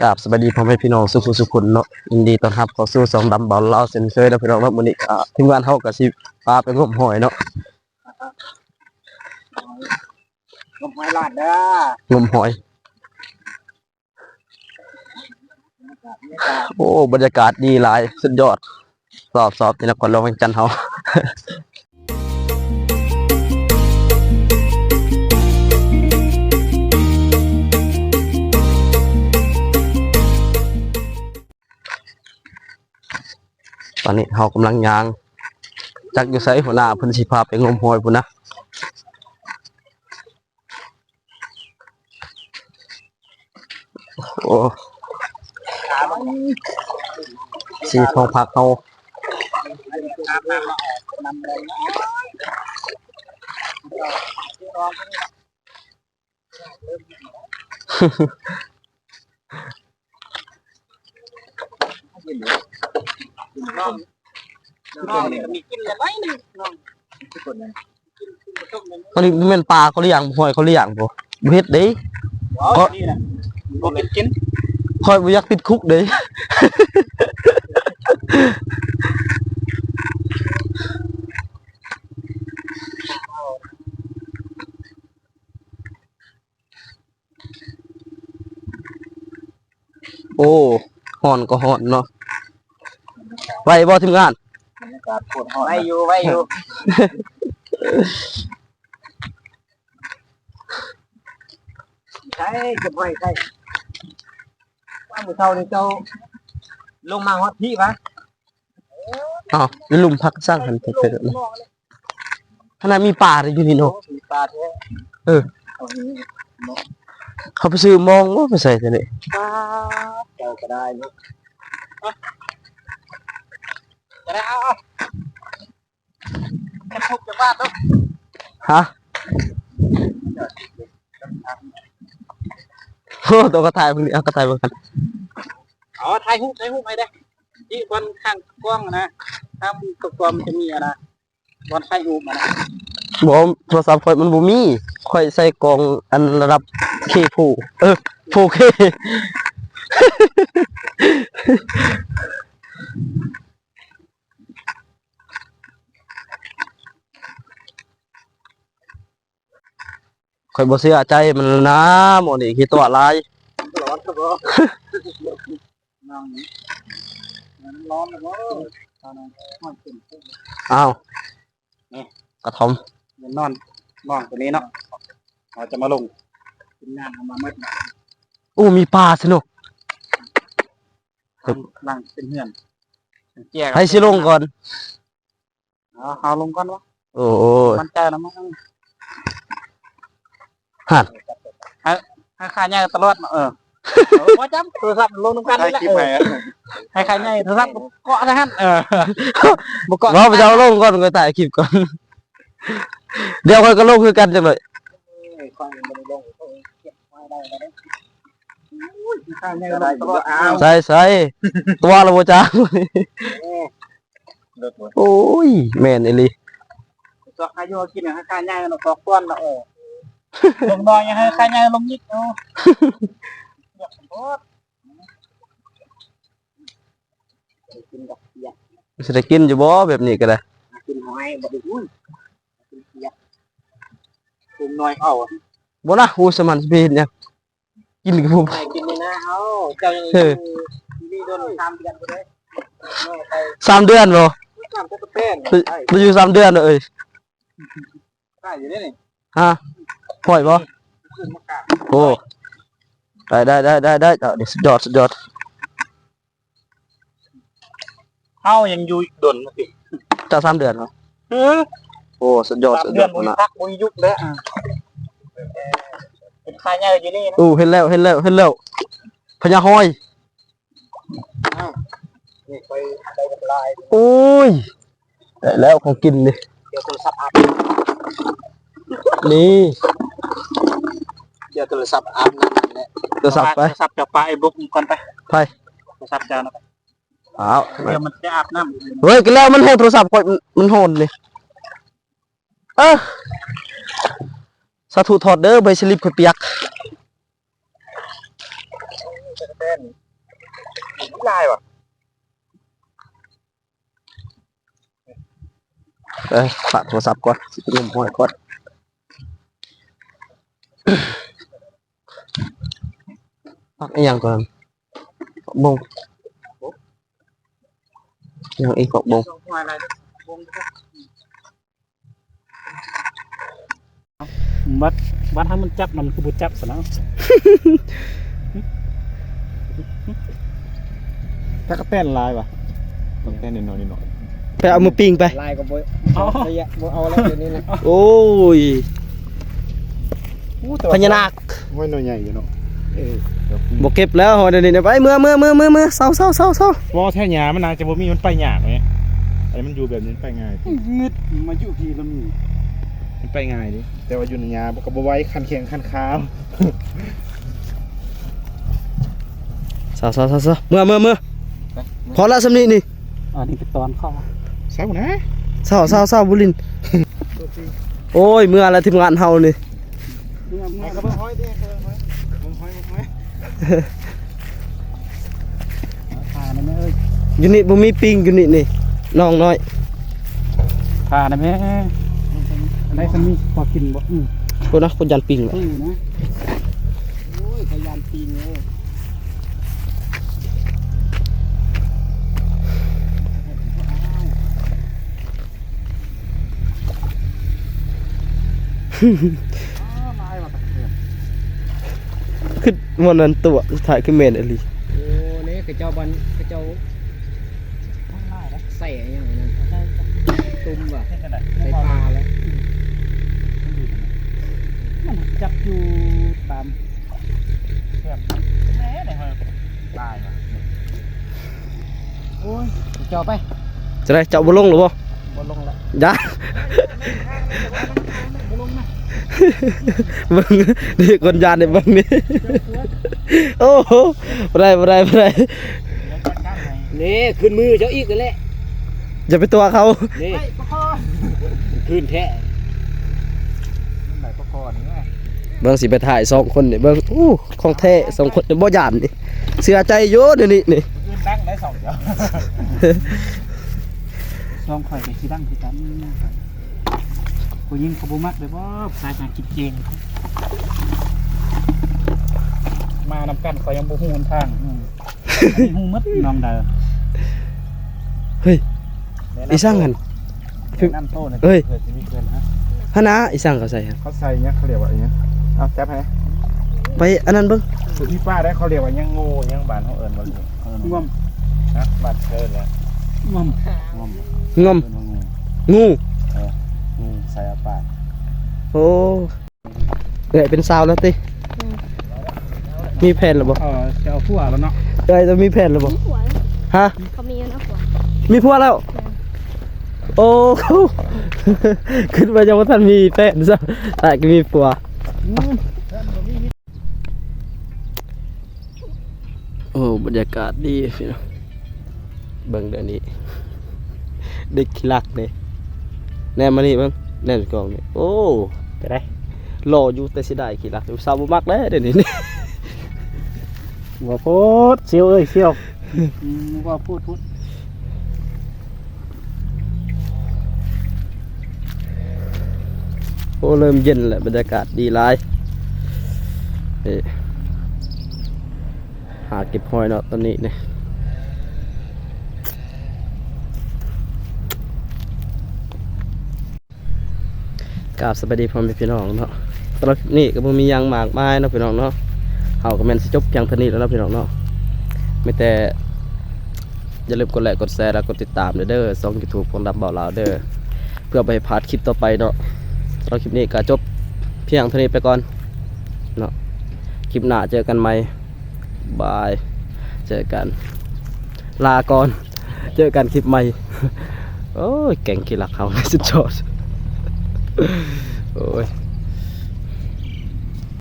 ກາບສະບາຍດີພໍ່ແມ່ພີ່ນ້ອງສູ່ຜູ້ສູ່ຄົນເນາະ, ຍິນດີຕ້ອນຮັບເຂົ້າສູ່ຊ່ອງດຳບ່າວລາວເຊັ່ນເຄີຍເນາະພີ່ນ້ອງເນາະ. ມື້ນີ້ກໍທີມງານເຮົາກໍຊິພາໄປງົມຫອຍເນາະ, ງົມຫອຍລາດເດີ ງົມຫອຍ. ໂອ້ ບັນຍາກາດດີຫຼາຍ ສຸດຍອດ ຊອບໆ ທີ່ນະຄອນຫຼວງວຽງຈັນເຮົາ. ຕອນນີ້ເຮົາກຳລັງຍ່າງ ຈັກຢູ່ໃສ ຫົວໜ້າເພິ່ນຊິພາໄປງົມຫອຍພຸ້ນນະ. ໂອ້ ສີ່ຫ້ອງພັກເຮົາ. ນ້ອງ ນ້ອງນີ້ກໍມີກິນແລ້ວໜ້ອຍໜຶ່ງ ນ້ອງ. ອັນນີ້ແມ່ນປາເຂົາລ້ຽງ ຫອຍເຂົາລ້ຽງບໍ່? ບໍ່ເຮັດເດ້. ຂ້ອຍ ນີ້ນະ ບໍ່ເປັນກິນ. ຂ້ອຍບໍ່ຢາກຕິດຄຸກເດ້. ໂອ້ ຮ້ອນກໍຮ້ອນເນາະ. ໄຫວບໍ່ທີມງານ? ບັນຍາກາດໂຄດຮ້ອນ. ໄຫວຢູ່ ໄຫວຢູ່. ໃສ່ ເກັບໄວ້ໃສ່. ວ່າມື້ເຊົ້ານີ້ເຈົ້າລົງມາຮອດພີ້ຫວາ? ອ້າວ ຢູ່ລຸ່ມຜັກສັງຫັ້ນ ເປັນໄປແລ້ວນະ. ຂະໜາດມີປາເດ້ຢູ່ນີ້ເນາະ. ໂອ້ ມີປາແທ້. ເອີ ເຂົາໄປຊື້ມອງ ໂອ້ ໄປໃສ່ແທ້ນີ້. ປາ ເຈົ້າກໍໄດ້ເນາະ. ກໍໄດ້ ເອົາ ເອົາ ຈັກທຸກຈັກບາດເນາະ. ຮະ? ໂອ້ ໂຕກໍຖ່າຍເບິ່ງນີ້ ເອົາ ກໍຖ່າຍເບິ່ງກັນ. ອໍ ຖ່າຍຮູບ ຖ່າຍຮູບໃຫ້ເດ້. ທີ່ບ່ອນຂ້າງກ້ອງນະ ທາງຕົວກອງມັນຈະມີອັນນະ ບ່ອນຖ່າຍຮູບຫັ້ນນະ. ບໍ່ ໂທລະສັບຂ້ອຍມັນບໍ່ມີ, ຂ້ອຍໃຊ້ກ້ອງອັນລະດັບເຄໂຟ ເອີ ໂຟເຄ. ຂ້ອຍບໍ່ເຊື່ອໃຈມັນນະ ໝໍນີ້ຂີ້ຕົວະຫຼາຍ. ຮ້ອນບໍ່? ນ້ອງ ມັນຮ້ອນແລ້ວບໍ່? ອ້າວ ນີ້ກະທ່ອມ ນອນ ນ້ອງໂຕນີ້ເນາະ ເຮົາຈະມາລົງ ທີມງານເຮົາມາໝົດ. ໂອ້ ມີປາຊິເນາະ. ຫຼັງເປັນເຮືອນ ໃຜຊິລົງກ່ອນ? ເອົາ ເຮົາລົງກ່ອນວະ. ໂອ້ ໝັ້ນໃຈແລ້ວມັນ ຫັ້ນ ໃຫ້ ໃຫ້ຂາໃຫຍ່ຕະຫຼອດເນາະ. ເອີ ເອີ ບໍ່ຈຳ ໂທລະສັບລົງນຳກັນນີ້ແຫຼະ. ເອີ ໃຫ້ຂາໃຫຍ່ໂທລະສັບເກາະຊະຫັ້ນ. ເອີ ບໍ່ເກາະ ບໍ່ ເຈົ້າລົງກ່ອນ ຂ້ອຍຖ່າຍຄລິບກ່ອນ. ດຽວຂ້ອຍກໍລົງຄືກັນຈັກໜ້ອຍ. ເອີ ຂ້ອຍບໍ່ໄດ້ລົງ ຂ້ອຍເກັບໄວ້ໄດ້ແລ້ວເດ້. ຂາໃຫຍ່ລົງຕະຫຼອດ. ອ້າວ ໃສ່ ໃສ່ ຕົວະລະບໍ່ຈາກ. ໂອ້ຍ ແມ່ນອີ່ຫຼີ. ຊອກຫາຢູ່ຫາກິນໃຫ້ຂາໃຫຍ່ເນາະ ຊອກກ່ອນເນາະ. ເອີ ລົງໜ້ອຍໃຫ້ຂາໃຫຍ່ລົງອີກເນາະ. ຢາກໂພດ ໄດ້ກິນດອກເບຍ. ຊິໄດ້ກິນຢູ່ບໍ່ແບບນີ້ກໍໄດ້? ກິນຫອຍບໍ່ໄດ້. ອຸ້ຍ ກິນເບຍ ປຸງໜ້ອຍເອົາ ບໍ່ນະ. ໂອ້ ສະມັນຊິໄປເຮັດຫຍັງ? ກິນກັບຜູ້ ໄປກິນໃນນາເຮົາ. ເຈົ້າຍັງ ເອີ ຢູ່ນີ້ດົນ ສາມເດືອນພຸ້ນເດ້. ສາມເດືອນບໍ່? ສາມເດືອນ ໄປ ໄປຢູ່ສາມເດືອນເອີຍ. ໄດ້ຢູ່ເດ້ນີ້. ຮະ? ປ່ອຍບໍ່? ຂຶ້ນມາກາງ. ໂອ້ ໄດ້ ໄດ້ ໄດ້ ໄດ້ ໄດ້. ສຸດຍອດ ສຸດຍອດ. ເຮົາຍັງຢູ່ອີກດົນຕິ. ເຈົ້າສາມເດືອນເນາະ. ເອີ ໂອ້ ສຸດຍອດ ສາມເດືອນ ສຸດຍອດ ບໍ່ມີພັກ ບໍ່ມີຢຸດແລ້ວ. ເປັນຂາໃຫຍ່ຢູ່ນີ້ນະ. ໂອ້ ເຫັນແລ້ວ ເຫັນແລ້ວ ເຫັນແລ້ວ ພະຍາຫອຍ. ອ້າວ ນີ້ຂ້ອຍໄດ້ບັກຫຼາຍ. ໂອ້ຍ ໄດ້ແລ້ວຂອງກິນນີ້. ດຽວໂທລະສັບອັບ ນີ້ ດຽວໂທລະສັບອາບນ້ຳແຫຼະ. ໂທລະສັບໄປ ໂທລະສັບຈະປະໄອ້ບົກກ່ອນໄປ. ໄປ ໂທລະສັບເຈົ້ານະ. ອ້າວ ດຽວມັນຈະອາບນ້ຳ. ເຮີ້ຍ ກະແລ້ວມັນແຮງ ໂທລະສັບຂ້ອຍມັນຮ້ອນນີ້. ເອີ ສາທຸ ຖອດເດີ ໃບສະລິບຂ້ອຍປຽກ. ຕະກະແຕນຫຼາຍຫວະ. ເອີ ຝາກໂທລະສັບກ່ອນ ຊິໄປງົມຫອຍກ່ອນ. ຜັກອີ່ຫຍັງກ່ອນ? ຜັກບົ້ງ. ຫຍັງອີກ? ຜັກບົ້ງ. ບັດ ບັດໃຫ້ມັນຈັບ ມັນຄືບໍ່ຈັບຊັ້ນນະ. ຕະກະແຕນຫຼາຍຫວະ ຕະກະແຕນນ້ອຍໆ ໄປເອົາມາປີ້ງໄປ. ຫຼາຍກໍບໍ່ ບໍ່ເອົາແລ້ວດຽວນີ້ນະ. ໂອ້ຍ ພະຍານາກ ໂອ້ຍ ໜ່ວຍໃຫຍ່ຢູ່ເນາະ. ເອີ ບໍ່ເກັບແລ້ວ ເຮົາດຽວນີ້ນະ. ໄປ ເມືອ ເມືອ ເມືອ ເມືອ ເມືອ ເຊົາ ເຊົາ ເຊົາ ເຊົາ. ບໍ່ແທ້ ຫຍ້າມັນໜ້າຈະບໍ່ມີ ມັນໄປຍາກເດ້. ອັນນີ້ມັນຢູ່ແບບນີ້ ມັນໄປງ່າຍ. ງຶດ ມາຢູ່ພີ້ລະມີ ມັນໄປງ່າຍເດ້ ແຕ່ວ່າຢູ່ໃນຫຍ້າມັນກໍບໍ່ໄຫວ ຄັນແຂ້ງຄັນຂາ. ເຊົາ ເຊົາ ເຊົາ ເຊົາ ເມືອ ເມືອ ເມືອ. ໄປ ພໍລະ ສ່ຳນີ້ນີ້. ອັນນີ້ໄປຕອນເຂົ້າ ເຊົານະ ເຊົາ ເຊົາ ເຊົາ ບຸລິນ. ໂອ້ຍ ເມືອລະ ທີມງານເຮົານີ້. ເບິ່ງຫອຍຕິ ເບິ່ງຫອຍ ເບິ່ງຫອຍ ເບິ່ງຫອຍ. ພາໄດ້ແມ່ເອີຍ ຢູ່ນີ້ບໍ່ມີປີ້ງ ຢູ່ນີ້ນີ້ ນ້ອງນ້ອຍ. ພາໄດ້ແມ່ ໄດ້ສ່ຳນີ້ພໍກິນບໍ່? ອື ພຸ້ນນະ ຄົນຢ້ານປີ້ງແຫຼະ. ໂອ້ຍ ຂ້ອຍຢ້ານປີ້ງເອີຍ. ຄືວ່ານັ້ນຕົວະ ສຸດທ້າຍຄືແມ່ນອີ່ຫຼີ. ໂອ້ ນີ້ເຂົາເຈົ້າ ບ້ານເຂົາເຈົ້າໃສ່ຫຍັງອັນນັ້ນ ຕຸ້ມຫວະ ໃສ່ປາແລ້ວ. ມັນຈັບຢູ່ຕາມ ໂອ້ຍ ເຈົ້າໄປ ຈັ່ງໃດ ເຈົ້າບໍ່ລົງຫຼືບໍ່? ບໍ່ລົງລະ ຢ່າ ບໍ່ລົງນະ. ເບິ່ງນີ້ ຄົນຢ້ານນີ້ ເບິ່ງນີ້. ໂອ້ໂຫ ບໍ່ໄດ້ ບໍ່ໄດ້ ບໍ່ໄດ້. ນີ້ ຂຶ້ນມືເຈົ້າອີກນັ້ນແຫຼະ. ຢ່າໄປຕົວະເຂົາ ນີ້ ຂຶ້ນແທ້. ເບິ່ງຊິໄປຖ່າຍສອງຄົນນີ້ ເບິ່ງ ໂອ້ ຂອງແທ້ ສອງຄົນນີ້ບໍ່ຢ້ານນີ້ ເຊື່ອໃຈຢູ່ນີ້ ນີ້ ອື່ນດັງໄດ້ສອງດຽວ. ສອງຂ້ອຍກໍຊິດັງຄືກັນ. ຜູ້ຍິງເຂົາບໍ່ມັກເດ້ບໍ່ ສາຍຫາກິນເກັ່ງ ມານຳກັນເຂົາຍັງບໍ່ຮູ້ຫົນທາງ. ອື ອັນນີ້ຮູ້ໝົດ ນ້ອງດາວ. ເຮີ້ຍ ອີ່ສັງຫັ້ນ? ແນະນຳໂຕ ເຮີ້ຍ ເພື່ອຊິມີເພື່ອນ. ຫັ້ນນະ ອີ່ສັງເຂົາໃສ່ຫັ້ນ? ເຂົາໃສ່ຫຍັງ ເຂົາລຽກວ່າອີ່ຫຍັງ? ເອົາ ຈັບໃຫ້ ໄປອັນນັ້ນເບິ່ງ. ສູດທີ່ປ່າໄດ້ ເຂົາລຽກວ່າຫຍັງ ງູຫຍັງ ບ້ານເຮົາເອີ້ນວ່າງູ. ງວມ ຮະ? ບ້ານເອີ້ນວ່າງວມ ງວມ ງວມ ງູ ງູ ເອີ ງູໃສ່ອາປາກ. ໂອ້ ເອື້ອຍເປັນສາວແລ້ວຕິ? ອືມ ມີແຟນແລ້ວບໍ່? ເອີ ຈະເອົາຜົວແລ້ວເນາະ. ເອື້ອຍຈະມີແຟນແລ້ວບໍ່? ມີຜົວແລ້ວ. ຮະ? ເຂົາມີຢູ່ນະຜົວ. ມີຜົວແລ້ວ? ແມ່ນ. ໂອ້ ຄິດວ່າຍັງບໍ່ທັນມີແຟນຊ້ຳ ຕາຍກໍມີຜົວ. ອືມ ໂອ້ ບັນຍາກາດດີພີ່ນ້ອງ. ເບິ່ງເດີນີ້ ເດັກຂີ້ລັກເດ້. ແນມມານີ້ເບິ່ງ ແນມໃສ່ກ້ອງນີ້. ໂອ້ ເປັນໃດ? ຫຼໍ່ຢູ່ ແຕ່ເສຍດາຍຂີ້ລັກ. ຜູ້ສາວບໍ່ມັກເດ້ດຽວນີ້. ວ່າໂພດ ຊຽວເອີຍ ຊຽວ. ອືມ ວ່າໂພດ ໂພດ. ໂອ້ ເລີ່ມເຢັນແລ້ວ ບັນຍາກາດດີຫຼາຍ. ເອີ ຫາເກັບຫອຍເນາະ ຕອນນີ້ນີ້. ກາບສະບາຍດີພໍ່ແມ່ພີ່ນ້ອງເນາະ. ສຳລັບຄລິບນີ້ກໍບໍ່ມີຫຍັງມາກມາຍເນາະພີ່ນ້ອງເນາະ. ເຮົາກໍແມ່ນຊິຈົບພຽງເທົ່ານີ້ແລ້ວເນາະພີ່ນ້ອງເນາະ. ມີແຕ່ຢ່າລືມກົດໄລກ໌ ກົດແຊ ແລະ ກົດຕິດຕາມເດີ ຊ່ອງຢູທູບຂອງດຳບ່າວລາວເດີ ເພື່ອບໍ່ໃຫ້ພາດຄລິບຕໍ່ໄປເນາະ. ສຳລັບຄລິບນີ້ກໍຈົບພຽງເທົ່ານີ້ໄປກ່ອນເນາະ. ຄລິບໜ້າເຈີກັນໃໝ່. ບາຍ ເຈີກັນ ລາກ່ອນ ເຈີກັນຄລິບໃໝ່. ໂອ້ຍ ແກ້ງຂີ້ລັກເຮົາ ສຸດຍອດ. ໂອ້ຍ.